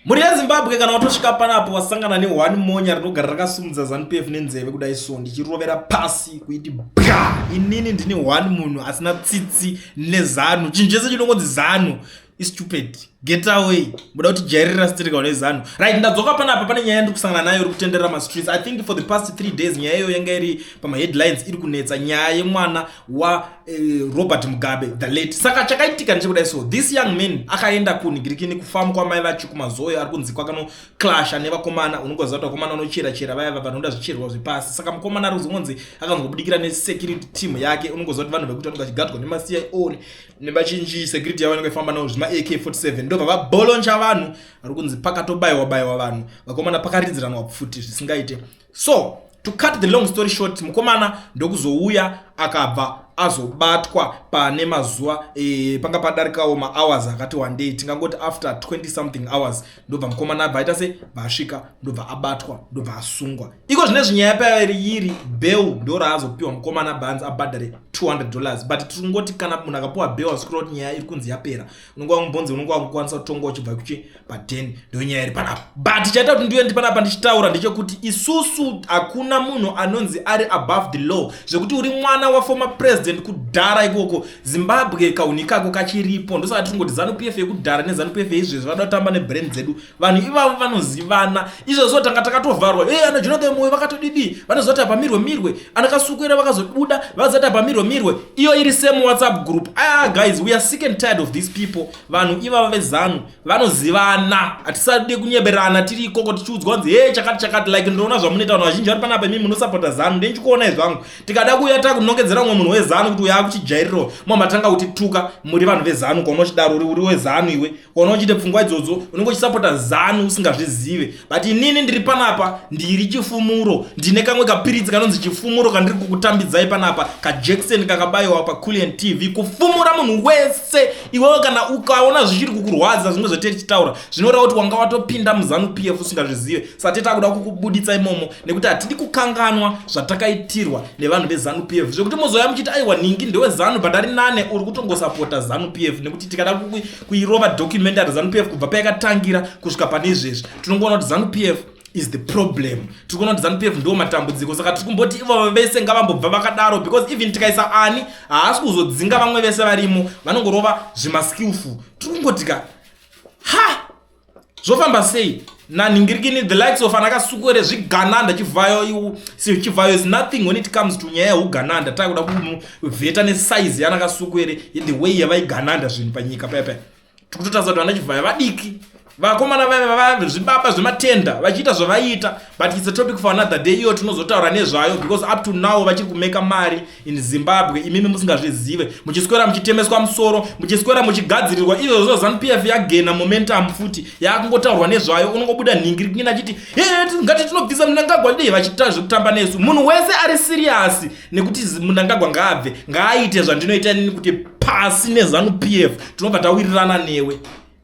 Mhuri yeZimbabwe, kana watosvika panapo wasangana ne1 monya rinogara rakasumudza ZANU-PF nenzeve kudai, so ndichirovera pasi kuiti bwa. Inini ndini one munhu asina tsitsi neZANU. Chinhu chese chinongonzi ZANU istupid, get away. Muda kuti jairira sitirika nezanu. Right, ndadzoka panapa. Pane nyaya yandiri kusangana nayo iri kutenderera mastreets. I think for the past 3 days nyaya iyoyo yanga iri pamaheadlines, iri kunetsa, nyaya yemwana waRobert Mugabe the late. Saka chakaitika ndechekudai, so this young man akaenda kunhingirikini, kufamu kwamai vacho kuMazoyo. Ari kunzi kwakanoclasha nevakomana. Unongoziva kuti vakomana vanochera chera vaya vanoda zvicherwa zvepasi. Saka mukomana ari kuzongonzi akanzobudikira nesecurity team yake. Unongoziva kuti vanhu vekuti vanonge vachigadwa nemaCIO nevachinji, security yavo inenge ifamba navo zvima AK47. Ndobva vaboloncha vanhu. Vari kunzi pakatobayiwa bayiwa vanhu, vakomana, pakaridziranwa pfuti zvisingaite. So to cut the long story short, mukomana ndokuzouya akabva azobatwa pane mazuva panga padarikawo mahours akati one day, tingangoti after 20 something hours, ndobva mukomana abva aita se bva asvika, ndobva abatwa, ndobva asungwa. Iko zvinezvi nyaya pairi, bail ndo raazopiwa mukomana, bhanzi abhadhare $200. But tiri kungoti kana munhu akapiwa bail, asikureva kuti nyaya iri kunzi yapera. Unonge wangumbonzi unonge wakukwanisa kutonga uchibva kuchi pa10. Ndo nyaya iri panapa. But chaita kuti ndiuye ndi panapa ndichitaura ndechekuti isusu hakuna munhu anonzi ari above the law, zvekuti uri mwana waformer president kudhara ikoko. Zimbabwe kauni kako kachiripo. Ndosaka tiri kungoti ZANU PF yekudhara neZANU PF yeizvezvi vada kutamba nebrain dzedu. Vanhu ivavo vanozivana. Izvozvo tanga takatovharwa. E, ana Jonathan Moyo vakatodidi, vanoziva kuti apamirwe mirwe. Ana Kasukwera vakazobuda, vaziva kuti apamirwe mirwe. Iyo iri same WhatsApp group. Ah guys, we are sick and tired of these people. Vanhu ivava veZANU vanozivana. Hatisadi kunyeberana tiri ikoko tichiudzwa kunzi he chakati chakati. Like ndinoona zvamunoita vanhu vazhinji vari panapa, imi munosapota ZANU. Ndenichikuonai zvangu. Tikada kuuya takunongedzera umwe munhu weZANU kuti uyo akuchijairiro, mamatanga kutituka. Muri vanhu veZANU. Ukaona uchidaro uri weZANU iwe. Ukaona uchiite pfungwa idzodzo, unenge uchisapota ZANU usingazvizive. But inini ndiri panapa, ndiri chifumuro. Ndine kamwe kapiritsi kanonzi chifumuro kandiri kukutambidzai panapa, kaJackson kakabayiwa paCulian TV, kufumura munhu wese. Iwewe kana ukaona zvichiri kukurwadza zvimwe zvatiri tichitaura, zvinoreva kuti wanga watopinda muZANU PF usingazvizive. Saka tetakuda kukubuditsa imomo nekuti hatidi kukanganwa zvatakaitirwa nevanhu veZANU PF, zvekuti muzoya muchiti, "Aiwa, nhingi ndeweZANU," but ari nane uri kutongosapota ZANU PF. Nekuti tikada kuirova documentary ZANU PF kubva payakatangira kusvika pane izvezvi, tinongoona kuti ZANU PF is the problem. Tiri kuona kuti ZANU PF ndo matambudziko. Saka tiri kumboti ivavo vese ngavambobva vakadaro, because even tikaisa ani, haasi kuzodzinga vamwe vese varimo, vanongorova zvimaskillful. Tiri kungotika ha, zvofamba sei nanhingirikini? The likes of anakaSukwere, zvigananda, Chivhayo. Chivhayo is nothing when it comes to nyaya yeugananda. Takuda kuvheta nesaizi yanakaSukwere, the way yavaigananda zvinhu panyika paya paya. Tikutotarisa kuti vana Chivhayo vadiki, vakomana vaya zvibaba zvematenda, vachiita zvavaiita. But it's a topic for another day iyo tinozotaura nezvayo, because up to now vachiri kumeka mari in Zimbabwe, imimi musingazvizive, muchiswera muchitemeswa musoro, muchiswera muchigadzirirwa. Izvozvo ZANU PF yagena momentum futi, yakungotaurwa nezvayo. Unongobuda nhingirikini achiti, "Ngati tinobvisa Munangagwa." Dei vachiita zvekutamba nesu. Munhu wese ari serious nekuti Munangagwa ngaabve, ngaaite zvandinoita inini kuti pasi neZANU PF, tinobva tawirirana newe.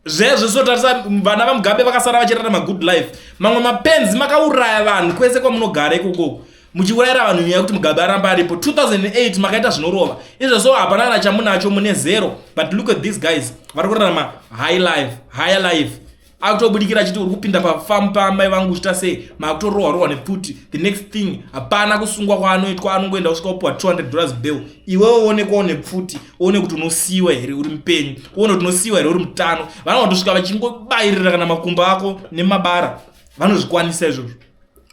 Zvezvo sotarisa vana vaMugabe vakasara vachirarama good life. Mamwe mapenzi makauraya vanhu kwese kwamunogara ikokoko, muchiurayira vanhu nyaya yekuti Mugabe aramba aripo. 2008 makaita zvinorova. Izvozvo hapana kana chamunacho, mune zero. But look at these guys, vari kurarama high life, higher life. Akutobudikira achiti uri kupinda pafamu paamai vangu uchiita sei? Makutorohwa rohwa nepfuti. The next thing, hapana kusungwa kwaanoitwa, anongoenda kusvika kupiwa $200 bail. Iwewe uonekwawo nepfuti, uone kuti unosiyiwa here uri mupenyu, uone kuti unosiyiwa here uri mutano. Vanongotosvika vachingobayirira kana makumbo ako nemabara, vanozvikwanisa izvozvo.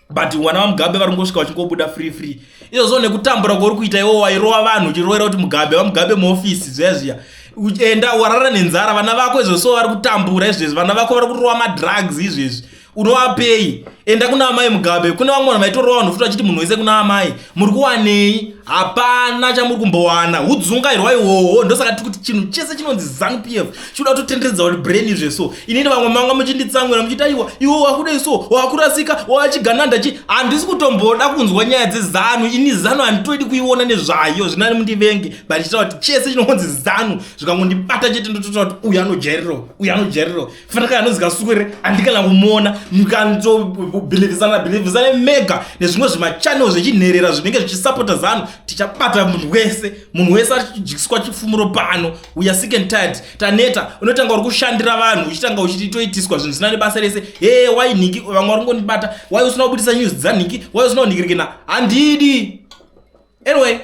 But vana vaMugabe vari kungosvika vachingobuda free free. Izvozvo nekutambura kwauri kuita iwo, wairova vanhu uchirovera kuti Mugabe, vaMugabe muofisi zviya zviya, enda warara nenzara. Vana vako izvozvo vari kutambura izvezvi, vana vako vari kurova madrugs izvezvi, unovapei? Enda kuna amai Mugabe. Kune vamwe vanhu vaitorova vanhu futi vachiti munhu wese kuna amai. Muri kuwanei? Hapana chamuri kumbowana, udzungairwa ihwohwo. Ndosaka tiri kuti chinhu chese chinonzi ZANU PF chinoda kutotenderedza kuti brain izveso. Inini vamwe manga muchinditsamwira muchiti, "Aiwa iwe wakudei so, wakurasika, wachigananda chi." Handisi kutomboda kunzwa nyaya dzeZANU ini. ZANU handitoidi kuiona nezvayo. Zvinani mundivenge, but chitaura kuti chese chinongonzi ZANU zvikangondibata chete, ndototaura kuti uyu anojairiro, uyu anojairiro. Fanaka anonzi Kasukwere, handikana kumuona. Mukanzobhilivhisana bhilivhisana mega nezvimwe zvimachannel zvechinherera zvinenge zvichisapota Zanu. Tichabata munhu wese, munhu wese achidyiswa chifumuro pano. We are sick and tired, taneta. Unotanga uri kushandira vanhu, uchitanga uchitoitiswa zvinhu zvisina nebasa rese. He, wai nhingi, vamwe vari kungondibata, wai usina kubudisa news dzanhingi, wai usina kunhingirikina? Handidi. Anyway,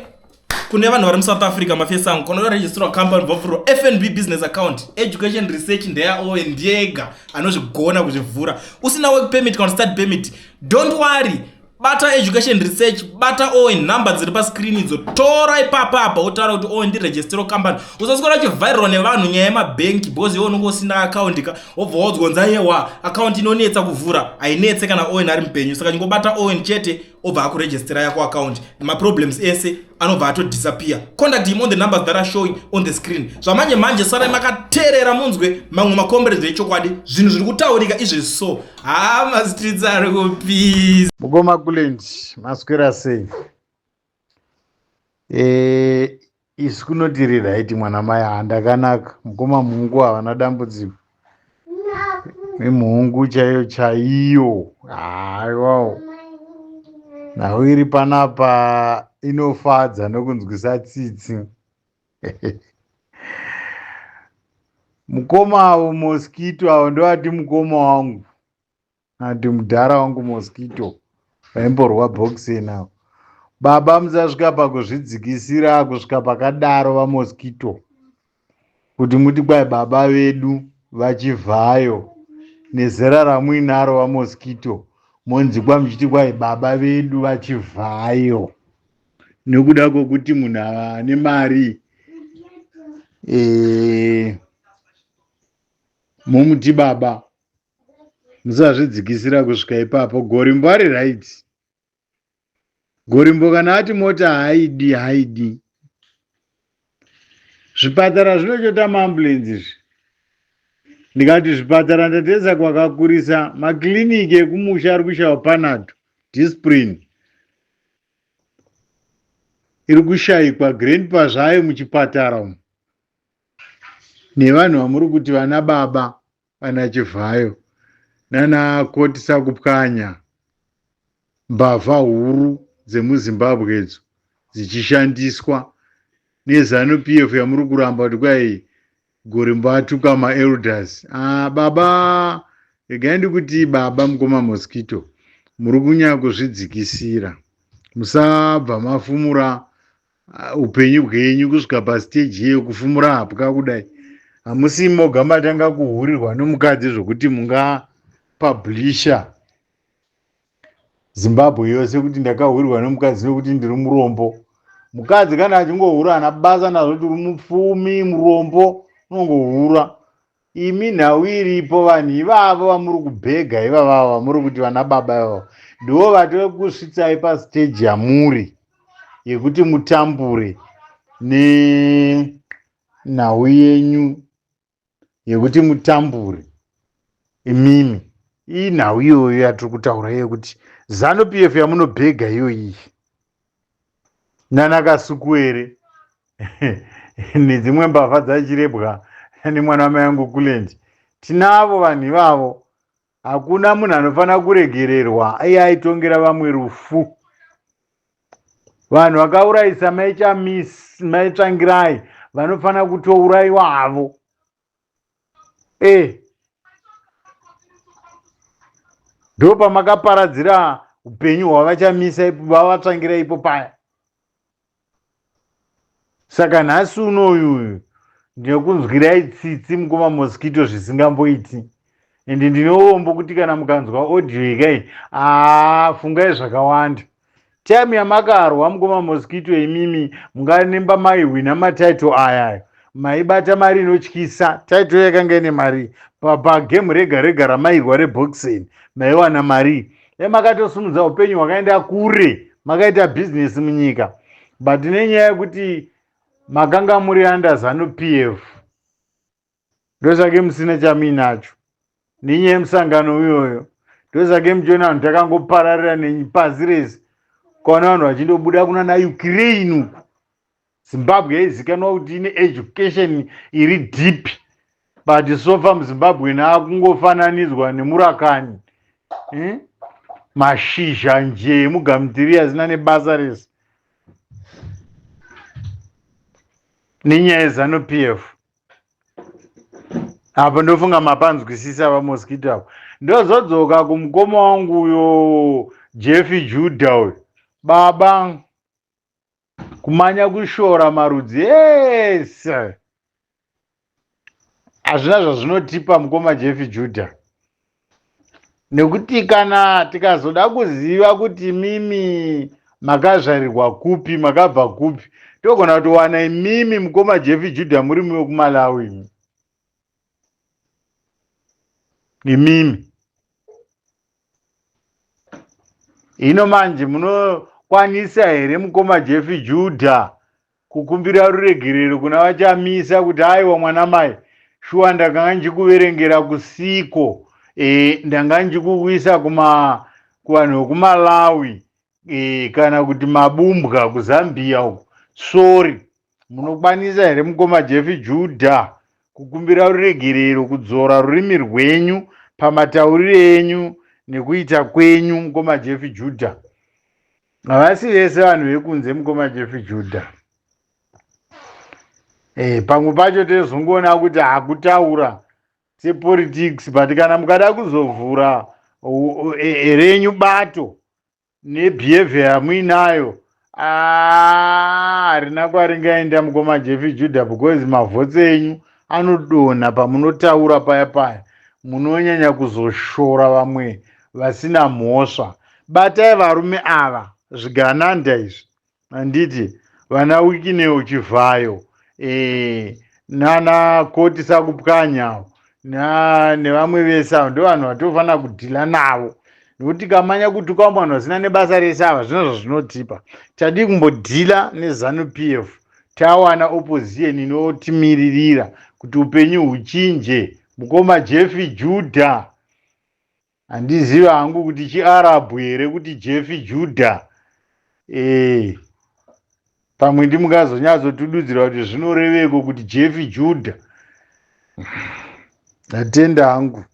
kune vanhu vari muSouth Africa, mafesi angu, kana unoregisterwa company, vovhurwa FNB business account. Education Research ndeyaowe, ndiyega anozvigona kuzvivhura. Usina work permit kana study permit, don't worry, bata Education Research, bata Owen, nhamba dziri pascreen idzo. Tora ipapapa, wotaura kuti, "Owen, ndiregisterwa company." Usaswera uchivharirwa nevanhu nyaya yemabhenki because iwe unenge usina account ka, wobva waudzwa, "Yewa, account inonetsa kuvhura." Hainetse kana Owen ari mupenyu. Saka chingobata Owen chete, obva akuregistera yako account, maproblems ese anobva atodisappear. Contact him on the numbers that are showing on the screen. Zvamanje manje, sarai makateerera munzwe mamwe macomrades echokwadi, zvinhu zviri kutaurika izvezvi. So haa, mastreets ari kupisa. Mukoma Kulend, maswera sei? Isu kunoti right, mwana mai handakanaka. Mukoma Muhungu havana dambudziko, imhungu chaiyo chaiyo. Haiwawo, nhau iri panapa inofadza nokunzwisa tsitsi. Mukoma avo Mosquito avo, ndovati mukoma wangu, ati mudhara wangu Mosquito, vaimborwa boxing avo. Baba, musasvika pakuzvidzikisira kusvika pakadaro, vaMosquito, kuti muti kwai baba vedu vachivhayo. Nezera ramuinaro, vaMosquito, monzikwa muchiti kwai baba vedu vachivhayo nekuda kwokuti munhu ane mari, momuti baba. Musazvidzikisira kusvika ipapo. Gorimbo ari right. Gorimbo kana ati mota haidi, haidi. Zvipatara zvinochota maambulensi izvi. Ndikati zvipatara, ndatesa kwakakurisa. Makiriniki ekumusha ari kushayiwa Panado, Disprin iri kushayikwa, Grandpa zvayo muchipatara umu. Nevanhu vamuri kuti vana baba, vana Chivhayo nana Koti Sakupwanya, mbavha huru dzemuZimbabwe idzo dzichishandiswa neZANU PF yamuri kuramba kuti kwai Gorimbo atuka maelders. Ah, baba, regai ndikuti baba, mukoma Mosquito, muri kunyanya kuzvidzikisira. Musabva mafumura upenyu hwenyu kusvika pastage iyo kufumura hapwa kudai. Hamusi moga matanga kuhurirwa nomukadzi zvokuti mungapublisha Zimbabwe yose kuti ndakahurirwa nomukadzi nekuti ndiri murombo. Mukadzi kana achingohura, hana basa nazvo kuti uri mupfumi, murombo, unongohura. Imi, nhau iripo, vanhu ivavo vamuri kubhega ivavavo, vamuri kuti vana baba ivavo, ndivo vatokusvitsai pastage yamuri yekuti mutambure nenhau yenyu, yekuti mutambure imimi. Inhau iyoyo yatiri kutaura, yekuti ZANU PF yamunobhega iyoyi nana Kasukuwere nedzimwe mbavha dzachirebwa nemwana wamai angu Kulendi. Tinavo vanhu ivavo. Hakuna munhu anofanira kuregererwa iye aitongera vamwe rufu. Vanhu vakaurayisa Mai Tsvangirai vanofanira kutourayiwa havo. Ndo pamakaparadzira upenyu hwavachamisa, vavatsvangira ipo paya. Saka nhasi unoyuyu ndinokunzwirai tsitsi, mukoma Mosquito, zvisingamboiti. Ende ndinoombo kuti kana mukanzwa audio ikai, aa, fungai zvakawanda. Time yamakarwa, mukoma Mosquito, imimi munganemba maihwina matitle aya, maibata mari inotyisa. Title yakanga ine mari pagame rega rega ramairwa reboxing, maiwana mari. Dai makatosimudza upenyu hwakaenda kure, makaita bhizinesi munyika. But nenyaya yekuti makanga muri under ZANU PF, ndosake musina chamuinacho. Nenyaya yemusangano iyoyo, ndosake muchiona vanhu takangopararira nepasi rese, ukaona vanhu vachindobuda kuna naUkraine uku. Zimbabwe yaizikanwa kuti ine education iri deep, but so far muZimbabwe naakungofananidzwa nemurakani. eh? Mashizha nje emugamutiri asina nebasa rese nenyaya yezanu p f. Apo ndofunga mapanzwisisa vamosquito apo. Ndozodzoka kumukoma wangu uyo Jeffy Juda uyo baba, kumanya kushora marudzi ese hazvina zvazvinotipa mukoma Jeffy Juda, nekuti kana tikazoda kuziva kuti mimi makazvarirwa kupi, makabva kupi, togona kutowana imimi mukoma Jeffy Juda muri muwe kuMalawi imi imimi. Hino manje munokwanisa here mukoma Jeffy Juda kukumbira ruregerero kuna vaChamisa kuti aiwa mwana mai, shuwa ndakanga ndichikuverengera kusiko, e, ndanga ndichikukuisa kuma kuvanhu vekuMalawi, e, kana kuti mabumbwa kuZambia uko, sorry. Munokwanisa here mukoma Jeffy Juda kukumbira ruregerero, kudzora rurimi rwenyu pamatauriro enyu nekuita kwenyu mukoma Jeffy Juda? Havasi vese vanhu vekunze mukoma Jeffy Juda. E, pamwe pacho tezongoona kuti hakutaura sepolitics, but kana mukada kuzovhura renyu bato nebehavior yamuinayo, harina kwaringaenda mukoma Jeffy Juda, because mavhotsi enyu anodonha pamunotaura paya paya munonyanya kuzoshora vamwe vasina mhosva. Batai varume ava zvigananda izvi, handiti vana Wikineo Chivhayo, e, nana Koti Sakupwanyawo nevamwe vese avo, ndo vanhu vatofanira kudhila navo, nekuti kamanya kutuka vamwe vanhu vasina nebasa rese ava zvino zvazvinotipa. Tadii kumbodhila neZanu p f tawana opposition inotimiririra kuti upenyu huchinje? Mukoma Jeffy Juda, handizivi hangu kuti chiArabhu here kuti Jeffy Juda, e, pamwe ndimungazonyatsotidudzira kuti zvinoreveko kuti Jeffy Juda. Ndatenda hangu.